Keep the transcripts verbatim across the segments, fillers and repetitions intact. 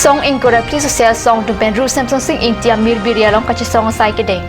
Song ingkoi ra phli sose asong atum pen Ru Semsonsing Ingti a Mirbiri along kachesong asai kedeng.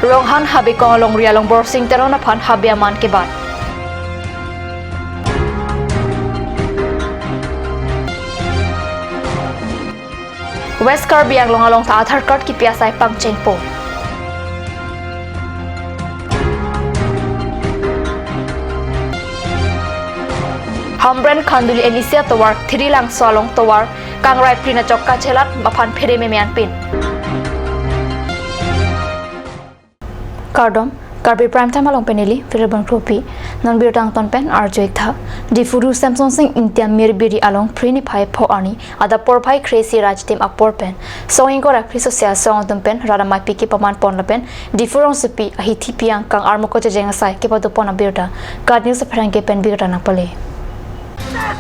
Ronghan Habe Kong alongri along Borsing Teron aphan Habe aman kebat. West Karbi Anglong along ta Aadhaar card kipi asai pangchengpo. Hamren Khanduli N E C atovar Thirilangso along tovar kangrai prin achok kachelat aphan phere meme anpin. Kardom, Karbi Prime Time along pen neli Virabon Kropi. Non birta angton pen arju-ik tha. Diphu Ru Semsonsing Ingti a Mirbiri along Phre niphai pho arni adap porphai kre-isi ra chitim apor pen song ingkoi ra phli sose asong atum pen rat amaipi kepaman pon lapen Diphu rongsopi ahithi pi angkang armu kachejeng asai kepado pon abirta KAT News apherangke pen birta nangpale.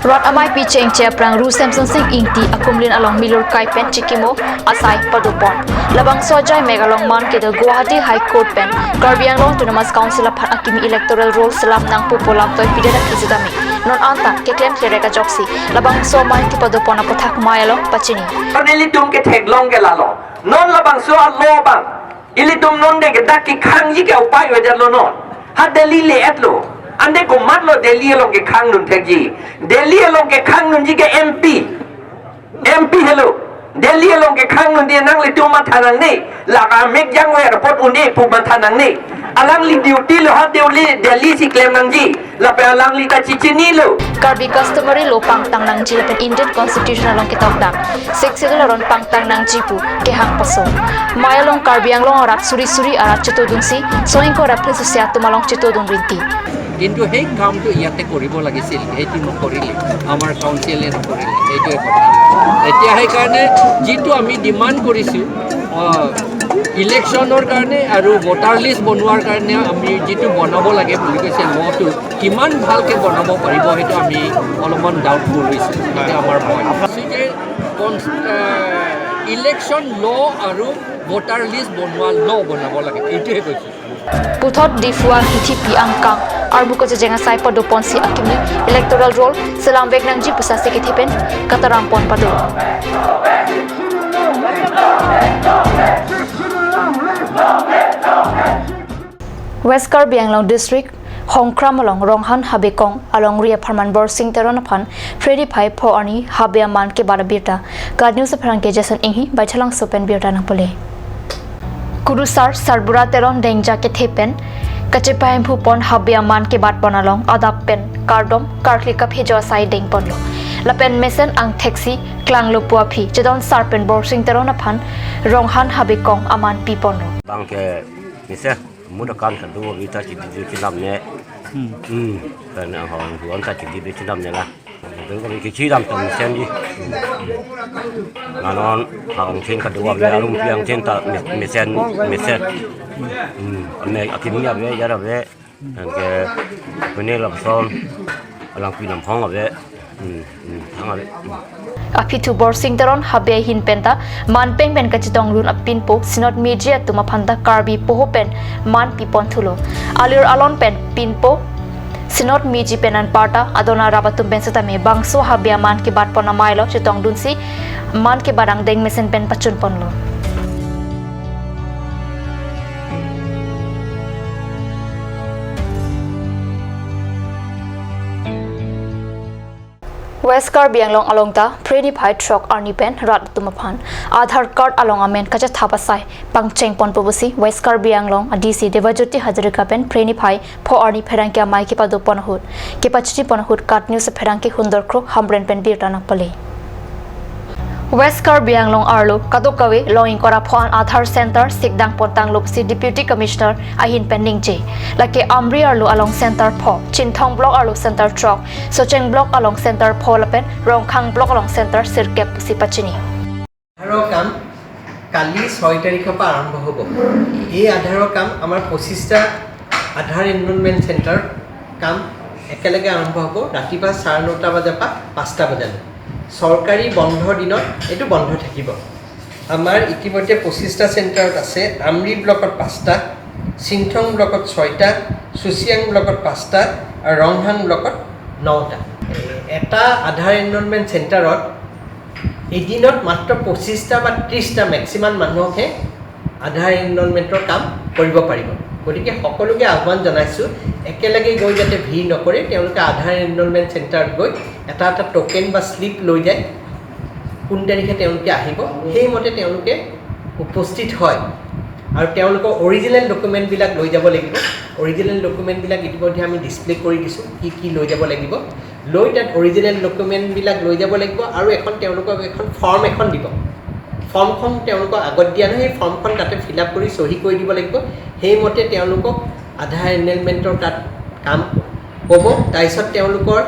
Rat amaipi chengche aphrang Ru Semsonsing Ingti akumlin along milur kai pen chikimo asai pado pon. Labangso ajaimek along man kedo Guwahati High Court pen Karbi Anglong Autonomous Council aphan akimi electoral roll selam nangpo pu lamtoi pidet akhi sitame non anta keklem klerek ajoksi labangso amai kepado pon aputhak amai along pachini. Nelitum ketheklong ke lalo. Non labangso alo abang ilitum non de ke dak kekhangji ke upai avedet lo non. Ha Delhi le-et lo. Ante komatlo Delhi along kekhang dun thekji? Delhi along kekhang dunji ke M P. M P helo. Delhi along kekhang dunji nanglitum matha nangne. La amek jangver apot un-e pu matha nangne. Alangli duty lo ha Delhi, Delhi si klem nangji. Lapen alangli ta chichinilo. Karbi customary law pangtang nangji lapen Indian Constitution along ketokdak Sixth Schedule aron pangtang nangji pu kehang paso. Amai along Karbi Anglong arat suri suri arat chetodunsi song ingkoi ra phli sose atum along chetodun rinti. কিন্তু সেই কামটো ইয়াতে কৰিব লাগিছিল, সেইটো নকৰিলে, আমাৰ কাউন্সিলে নকৰিলে, সেইটোৱে কথা। এতিয়া সেইকাৰণে যিটো আমি ডিমাণ্ড কৰিছোঁ, আহ, ইলেকশ্যনৰ কাৰণে আৰু ভোটাৰ লিষ্ট বনোৱাৰ কাৰণে আমি যিটো বনাব লাগে বুলি কৈছে, লটো কিমান ভালকে বনাব পাৰিব, সেইটো আমি অলপমান ডাউটফুল হৈছোঁ। সেইটো আমাৰ ভয়। কৈছোঁ যে কনচ-, আহ, ইলেকশ্যন ল আৰু ভোটাৰ লিষ্ট বনোৱা ল বনাব লাগে, এইটোহে কৈছোঁ। Puthot Diphu ahithi pi angkang armu kachejeng asai pado ponsi akimi electoral roll selam vek nangji pusi ase kethe pen kataram pon pado. West Karbi Anglong District Hongkram along Ronghan Habe Kong alongri apharman Borsing Teron aphan Phre niphai pho arni Habe aman kebat abirta KAT News apherangke Jason Inghi Baithalangso pen birta nangpale. Kurusar Sarbura Teron dengja kethe pen kachepahemphu pon Habe aman kebat pon along adap pen kardom karkli kaphejo asai deng ponlo. Lapen mesen angtheksi klanglo pu aphi chedon sar pen Borsing Teron aphan Ronghan Habe Kong aman pi ponlo. Bang ke mesen muda kan kadu kita chidi chinam ne. Hmm. Hmm. Kan ang hong huan ta chidi chinam ne la. Itu kami kecil dam tam mesen di. Hmm. Nanon hang chen kadu abe arum piang chen ta me-, mesen, mesen. Hmm. Ame akimi abe yara abe. Anke pune lapson alangpi namphong abe. Hmm, hmm, hang abe. Aphi thu Borsing Teron Habe ahin penta manpeng pen kachetong run apinpo Sinot Meji atum aphanta Karbi poho pen man pi pon thulo. Alir alon pen pinpo Sinot Meji pen anparta adon arap atum pen setame bangso Habe aman kebat pon amai lo chetong dunsi man kebat angdeng mesen pen pachun ponlo. West Karbi Anglong along ta Phre niphai throk arni pen rat atum aphan Aadhaar card along amen kachethap asai pangcheng ponpo pusi West Karbi Anglong a D C Debajyoti Hazarika pen Phre niphai pho arni pherangke amai kepado pon ahut, kepachini pon ahut KAT News apherangke Hundor Krok Hamren pen birta nangpale. West Karbi Anglong arlo kadokave long ingkoi ra pho an Aadhaar center sikdang pon tanglo pusi Deputy Commissioner ahin pen ningje. Lake Amri arlo along center pho, Chinthong block arlo center throk, Socheng block along center pho lapen Rongkhang block along center sirkep pusi pachini. আধাৰৰ কাম কালি ছয় তাৰিখৰ পৰা আৰম্ভ হ'ব। এই আধাৰৰ কাম আমাৰ পঁচিছটা আধাৰ এনৰোলমেণ্ট চেণ্টাৰ কাম একেলগে আৰম্ভ হ'ব ৰাতিপুৱা চাৰে নটা বজাৰ পৰা পাঁচটা বজালৈ। চৰকাৰী বন্ধৰ দিনত এইটো বন্ধ থাকিব। আমাৰ ইতিমধ্যে পঁচিছটা চেণ্টাৰত আছে, আমৰি ব্লকত পাঁচটা, চিংথং ব্লকত ছয়টা, চুচিয়াং ব্লকত পাঁচটা, আৰু ৰংহাং ব্লকত নটা। এ-, এটা আধাৰ এনৰলমেণ্ট চেণ্টাৰত এদিনত মাত্ৰ পঁচিছটা বা ত্ৰিছটা মেক্সিমাম মানুহকহে আধাৰ এনৰলমেণ্টৰ কাম কৰিব পাৰিব। গতিকে সকলোকে আহ্বান জনাইছোঁ, একেলগে গৈ যাতে ভিৰ নকৰে, তেওঁলোকে আধাৰ এনৰলমেণ্ট চেণ্টাৰত গৈ এটা এটা টোকেন বা শ্লিপ লৈ যায়, কোন তাৰিখে তেওঁলোকে আহিব, সেইমতে তেওঁলোকে উপস্থিত হয়। আৰু তেওঁলোকৰ অৰিজিনেল ডকুমেণ্টবিলাক লৈ যাব লাগিব। অৰিজিনেল ডকুমেণ্টবিলাক ইতিমধ্যে আমি ডিছপ্লে কৰি দিছোঁ, কি কি লৈ যাব লাগিব। লৈ তাত অৰিজিনেল ডকুমেণ্টবিলাক লৈ যাব লাগিব আৰু এখন তেওঁলোকক এখন ফৰ্ম এখন দিব। ফৰ্মখন তেওঁলোকক আগত দিয়া নহয়, সেই ফৰ্মখন তাতে ফিল আপ কৰি চহী কৰি দিব লাগিব। সেইমতে তেওঁলোকক আধাৰ এনৰলমেণ্টৰ তাত কাম হ'ব। তাৰপিছত তেওঁলোকৰ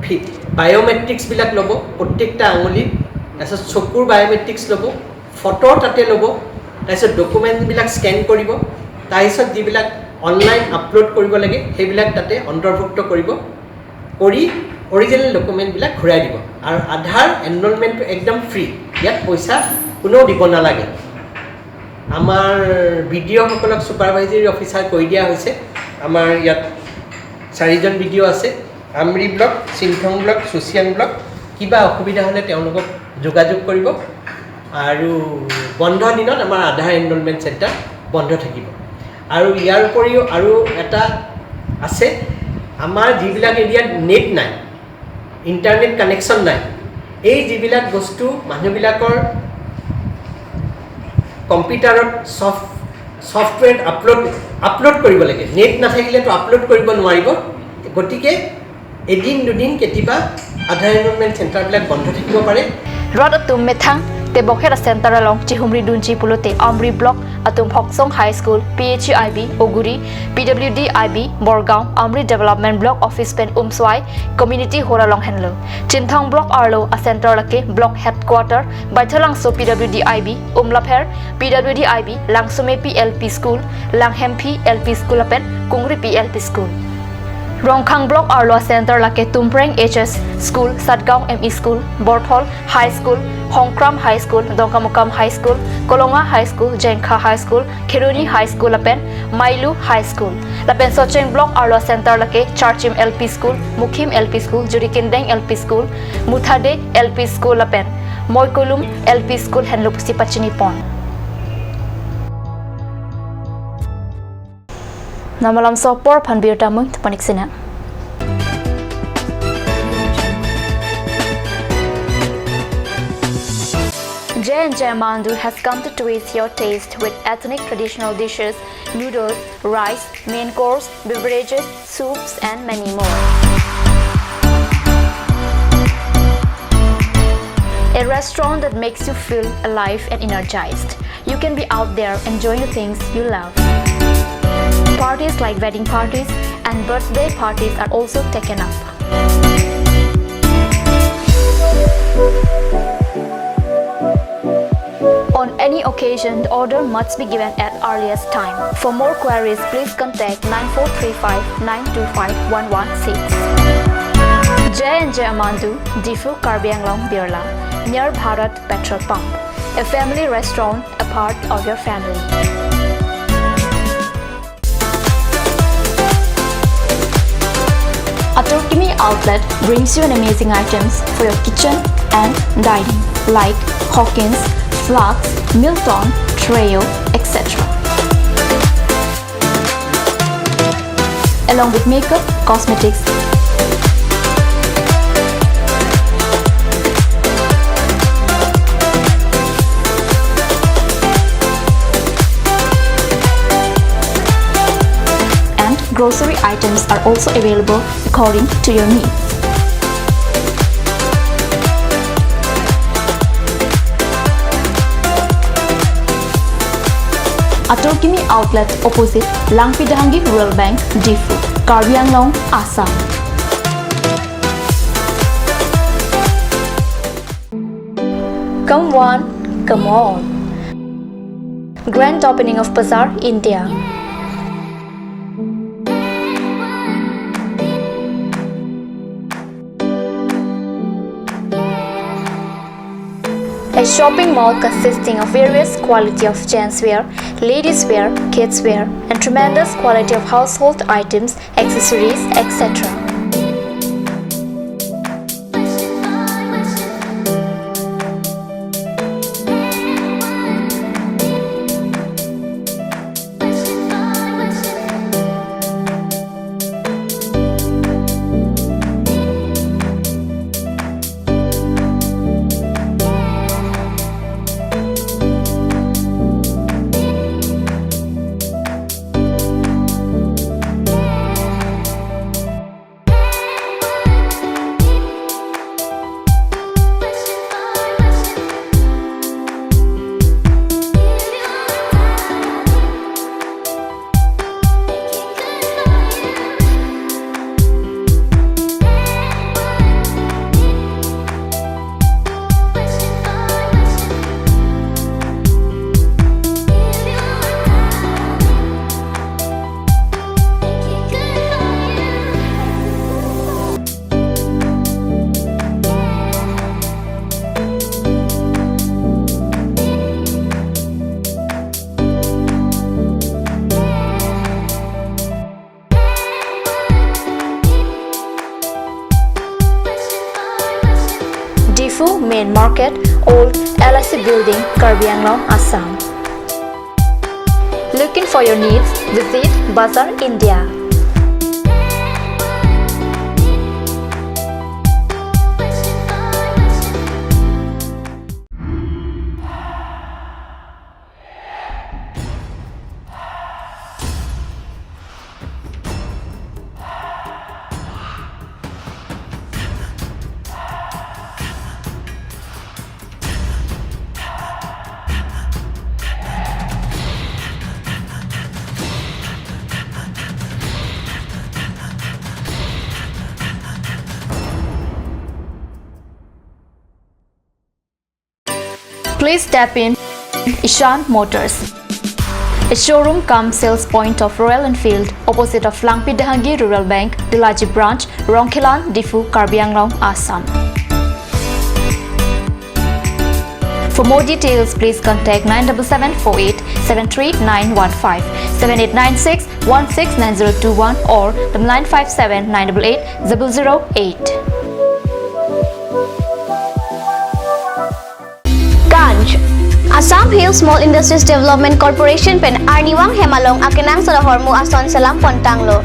ফি-, বায়'মেট্ৰিক্সবিলাক ল'ব, প্ৰত্যেকটা আঙুলিত। তাৰপিছত চকুৰ বায়'মেট্ৰিক্স ল'ব, ফটো তাতে ল'ব, তাৰপিছত ডকুমেণ্টবিলাক স্কেন কৰিব, তাৰপিছত যিবিলাক অনলাইন আপলোড কৰিব লাগে সেইবিলাক তাতে অন্তৰ্ভুক্ত কৰিব, কৰি অৰিজিনেল ডকুমেণ্টবিলাক ঘূৰাই দিব। আৰু আধাৰ এনৰলমেণ্টটো একদম ফ্ৰী, ইয়াত পইচা কোনেও দিব নালাগে। আমাৰ বি ডি অ'সকলক ছুপাৰভাইজাৰী অফিচাৰ কৰি দিয়া হৈছে। আমাৰ ইয়াত চাৰিজন বি ডি অ' আছে, আমৰি ব্লক, চিনথং ব্লক, চুচিয়াং ব্লক। কিবা অসুবিধা হ'লে তেওঁলোকক যোগাযোগ কৰিব। আৰু বন্ধ দিনত আমাৰ আধাৰ এনৰলমেণ্ট চেণ্টাৰ বন্ধ থাকিব। আৰু ইয়াৰ উপৰিও আৰু এটা আছে, আমাৰ যিবিলাক এৰিয়াত নেট নাই, ইণ্টাৰনেট কানেকশ্যন নাই, এই যিবিলাক বস্তু মানুহবিলাকৰ কম্পিউটাৰত ছফ্ট-, ছফ্টৱেৰ আপলোড, আপলোড কৰিব লাগে। নেট নাথাকিলেতো আপলোড কৰিব নোৱাৰিব। গতিকে এদিন দুদিন কেতিয়াবা আধাৰ এনৰলমেণ্ট চেণ্টাৰবিলাক বন্ধ থাকিব পাৰে। Rat atum methang te bokhet a-center along chihumri dunji pulote Amri Block atum Phoksong High School, P H I B, Oguri, P W D I B, Borgaon, Amri Development Block Office pen Umswai Community Hall along henlo. Chinthong Block arlo a-center lake Block Headquarter, Baithalangso P W D I B, Umlapher P W D I B, Langsomepi L P School, Langhemphi L P School lapen Kungripi L P School. Rongkhang Block arlo a-center lake Tumpreng H S School, Satgaon M E School, Borthol High School, Hongkram High School, Dongkamukam High School, Kolonga High School, Jengkha High School, Kheroni High School lapen Mailu High School. Lapen Socheng Block arlo a-center lake Charchim L P School, Mukhim L P School, Jurikindeng L P School, Muthade L P School lapen Moikolum L P School henlo pusi pachini pon. Namalam sopor phan birta mung tepanik sina. J and J Mandu has come to twist your taste with ethnic traditional dishes, noodles, rice, main course, beverages, soups, and many more. A restaurant that makes you feel alive and energized. You can be out there enjoying the things you love. Parties like wedding parties and birthday parties are also taken up. On any occasion, the order must be given at earliest time. For more queries, please contact nine four three five nine two five one one six. J and J Amandu, Diphu, Karbi Anglong, Birla, near Bharat Petrol Pump. A family restaurant, a part of your family. Atur Kimi Outlet brings you an amazing items for your kitchen and dining, like Hawkins, Flax, Milton, Trio, et cetera, along with makeup, cosmetics, and grocery items are also available according to your needs. Atur Kimi Outlet, opposite Langpi Dahangi Rural Bank, Diphu, Karbi Anglong, Assam. Come one, come all. Grand opening of Bazaar, India. A Shopping mall consisting of various quality of gents wear, ladies wear, kids wear, and tremendous quality of household items, accessories, et cetera. Diphu Main Market, Old L I C Building, Karbi Anglong, Assam. Looking for your needs? Visit Bazaar India. Please step in Ishan Motors, a showroom cum sales point of Royal Enfield, opposite of Langpi Dehangi Rural Bank, Delaji Branch, Rongkhelan, Diphu, Karbi Anglong, Assam. For more details, please contact nine double seven four eight seven three nine one five, seven eight nine six one six nine zero two one or the nine five seven nine double eight zero zero eight. Ganj. Assam Hill Small Industries Development Corporation pen arnivang hem along akenangsot ahormu ason selam pon tanglo.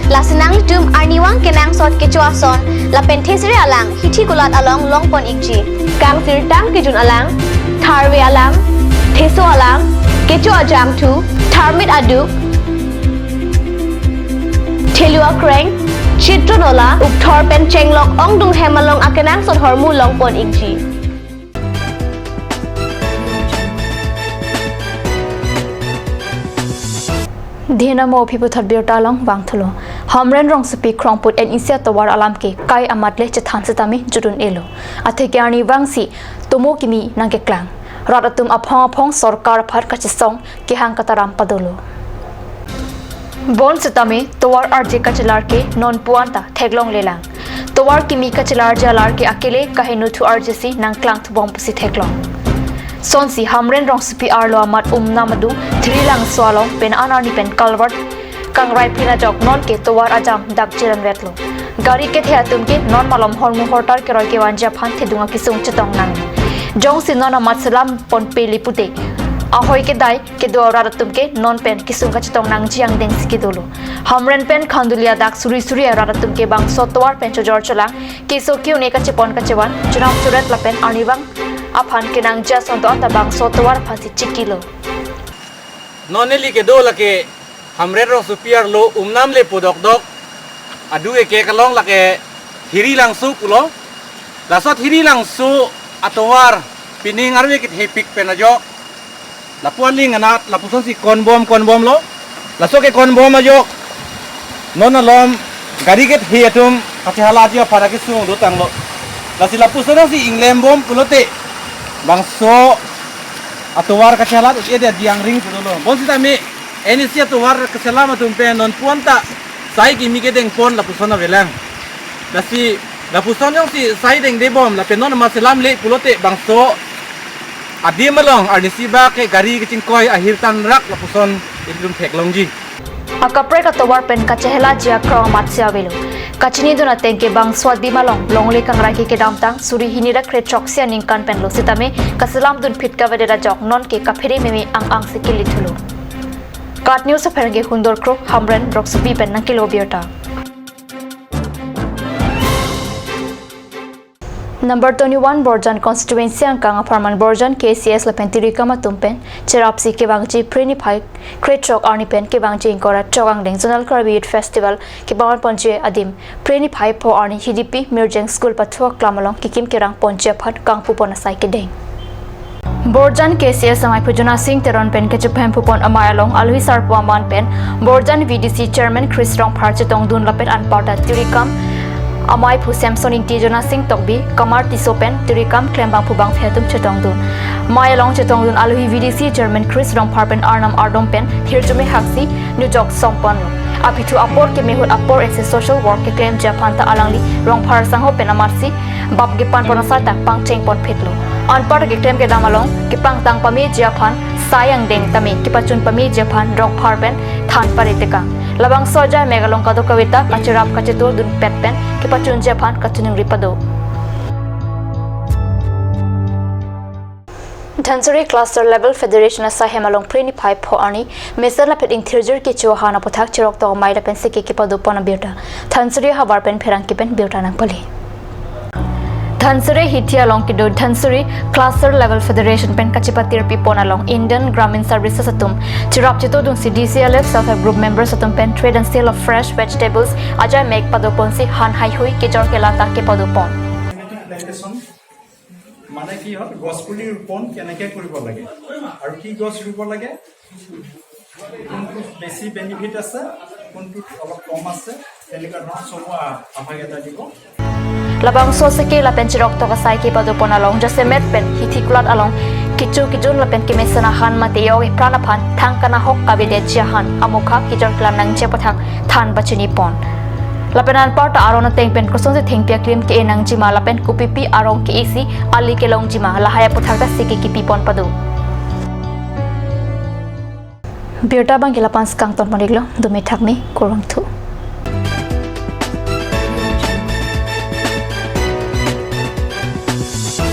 Lasi nanglitum arnivang kenangsot kecho ason lapen thesere alang hithi kulat along long pon ikji. Kangsirtang kejun alang, tharve alang, theso alang, kecho ajangthu, tharmit aduk, thelu akreng, chitron ola, ukthor pen chenglok ongdung hem along akenangsot ahormu long pon ikji. Dhinamo aphi puthot birta along vangthulo. Hamren rongsopi Khrongput N E C atovar alam ke kai amat le chethan setame jutun-elo. Atheke arnivang si tomo kimi nangkeklang. Rat atum aphong aphong sorkar aphan kachesong kehang kataram padolo. Bonsitame tovar arje kachelar ke non puan ta theklonglelang. Tovar kimi kachelar jalar ke akele kaheno thu arje si nangklang thubom pusi theklong. Sonsi Hamren rongsopi arlo amat Umnam adung Thiri Langso along pen an arni pen culvert kangrai phin ajok non ke tovar ajam dak cheranvetlo. Gari kethe atum ke non malom hormu hortar keroi kevanji aphan thedung akesung chetong nang. Jongsi non amat selam ponpe le pute ahoi kedai kedo arat atum ke non pen kesung kachetong nangji angdeng si kedolo. Hamren pen Khanduli adak suri suri arat atum ke bangso tovar pen chojor cholang, keso ke-un-e kachepon kachevan, chonam choret lapen arnivang aphan kenangji ason do-an ta bangso tovar aphansi chikilo. Non neli kedo lake Hamren rongsopi arlo Umnam le pu dokdok. Adung ekek along lake Thiri Langso pulo. Laso Thiri Langso atovar pining arve kethepik pen ajok, lapu aling anat lapusonsi konbom konbomlo. Laso kekonbom ajok non alom gari kethe atum kachehalatji aphan akesung dotanglo. Lasi lapuson si inglembom pulote bangso atovar kachehalat ut-e dia diang ring pulo. Bonsitame N E C atovar kaselam atum pen non puan ta sai kimi kedeng pon lapuson avelang. Lasi lapuson jongsi sai dengdebom lapen non amat selamle pulote bangso Adim along arnisi ba ke gari kachingkoi ahirtang rak lapuson ilitum theklongji. Akaprek atovar pen kachehelaji akrong amatsi avelo. Kachinidun ateng ke bangso adim along longle kangrai ke kedamtang suri hini ra kre chok sia ningkan penlo sitame kaselam dunphit kavedet ajok non ke kaphere meme ang-ang si kili thulo. KAT News apherangke Hundor Krok, Hamren Roksopi pen nangkelo birta. Number twenty-one Borjan constituency angkang apharman Borjan K C S lapen Tirikam atum pen cherapsi kevangji Phre niphai kre chok arni pen kevangji ingkoi ra chok angdeng Zonal Karbi Youth Festival kepaman ponji adim Phre niphai pho arni hidipi Mirjeng School pathu aklam along kekim kerang ponji aphan kangpu pon asai kedeng. Borjan K C S amaiphu Jona Sing Teron pen kechephem pupon amei along alohi sarpo aman pen Borjan V D C Chairman Chris Rongphar chetongdun lapen anparta Tirikam amaiphu Samson Ingti, Jona Sing Tokbi, Kamar Tisso pen Tirikam klembangphu bangphi atum chetongdun. Mei along chetongdun alohi V D C Chairman Chris Rongphar pen arnam ardom pen hirjume haksi nujok somponlo. Apithu apor keme ahut apor ese social work keklemji aphan ta alangli Rongphar sangho pen amatsi bap kepan pon asai ta pangcheng ponphitlo. Anparta keklem kedam along kepangtang pameji aphan sai angdeng tame kepachun pameji aphan Rongphar pen than pare tekang. Labangso ajai mek along kadokave ta kacherap kachetur dunpet pen kepachunji aphan kachiningri pado. Dhansiri Cluster Level Federation asai hem along Phre niphai pho arni mesen lapen ingthirjir kecho ahan aputhak cheroktok amei lapen seke kepado pon abirta Dhansiri ahavar pen pherangke pen birta nangpale. Dhansiri hithi along kedo Dhansiri Cluster Level Federation pen kachepatirpi pon along Indian Gramin Services atum cherap cheturdunsi D C L F Self Help Group members atum pen Trade and Sale of Fresh Vegetables ajai mek pado ponsi han haihui kejor kela ta kepado pon. Plantation মানে কি হ'ল, গছ পুলি ৰোপণ কেনেকে কৰিব লাগে আৰু কি গছ ৰুব লাগে, কোনটো বেছি বেনিফিট আছে, কোনটোত অলপ কম আছে, তেনেকুৱা ধৰণৰ চমু আ- আভাস এটা দিব। Labangso seke lapen cheroktok asai kepado pon along jasemet pen hithi kulat along kecho kejun lapen kemesen ahan mate ong ipran aphan thang kanahok kavedetji ahan amokha kejor kela nangji aputhak than pachini pon. Lapen anparta aron ateng pen kosonsi thengpi aklim ke-e nangjima lapen kopipi arong ke-esi ali kelongjima lahai aputhak ta seke kepi pon pado. Birta abang ke lapu-an si kangton pon-iklo, dome thakme, kurvangthu.